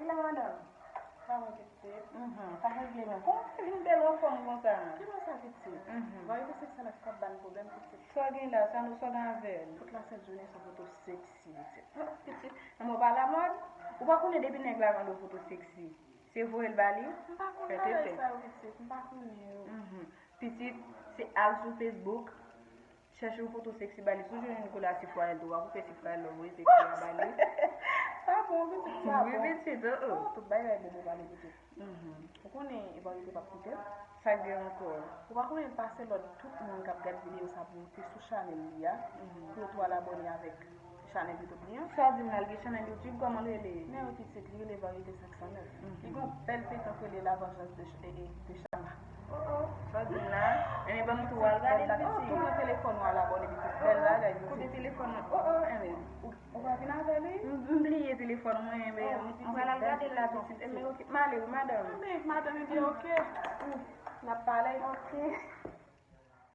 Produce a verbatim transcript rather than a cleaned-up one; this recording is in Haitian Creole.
La madanm. Sa mwen pitit. Mhm. Pa regle non. Kòman w fè vin bèl anfòm konsa? Ki lè sa pitit? Mhm. Varye de sèks la k ap ba n pwoblèm pitit. Sa w gen la, sa nou sa w gen avè l? Tout la sent jounen se foto seksi pitit. Oh, pitit. Nan mwen pa lamòd. Ou pa konnen depi nèg la mande w foto seksi. Se voye l ba li? M pa konn bagay sa yo pitit. M pa konnen yo. Mhm. Pitit, se al sou Facebook. Chèche yon foto seksi ba li. Si w jwenn yon kola sifwayèl tou, w a koupe sifwayèl la, w voye seksi a ba li. Sa bon, pitit, sa bon. Wi, pitit, oh, oh. Oh, tout bagay bon pou pale, pitit. Mhm. Ou konnen, e varye de p ap kite. Sa k gen ankò? Ou pa konnen l pase lòd tout moun k ap gad videyo sa pou moute sou chanèl li a, pou yo tou al abòne avèk chanèl YouTube li an. Sa w di m la, l gen chanèl YouTube, kòman l rele? Men wi pitit, li rele Varye de sèks san nèf. Mhm. Li gen yon bèl feyton k rele La Vengeance de Ch-, e, e, de Shama. Oh, oh, sa w di m la? Enben, ban m tou al gade l, pitit. Oh, tou pran telefòn ou al abòne, pitit. Bèl bagay, pitit. Kote telefòn nan? Oh, oh, enben. Ou, ou pa vin avè li? M, m bliye telefòn mwen, enben, m, m pral al gade l la, pitit. Enben, ok. M ale, wi, madanm. Enben, madanm, enben, ok. N ap pale. Ok.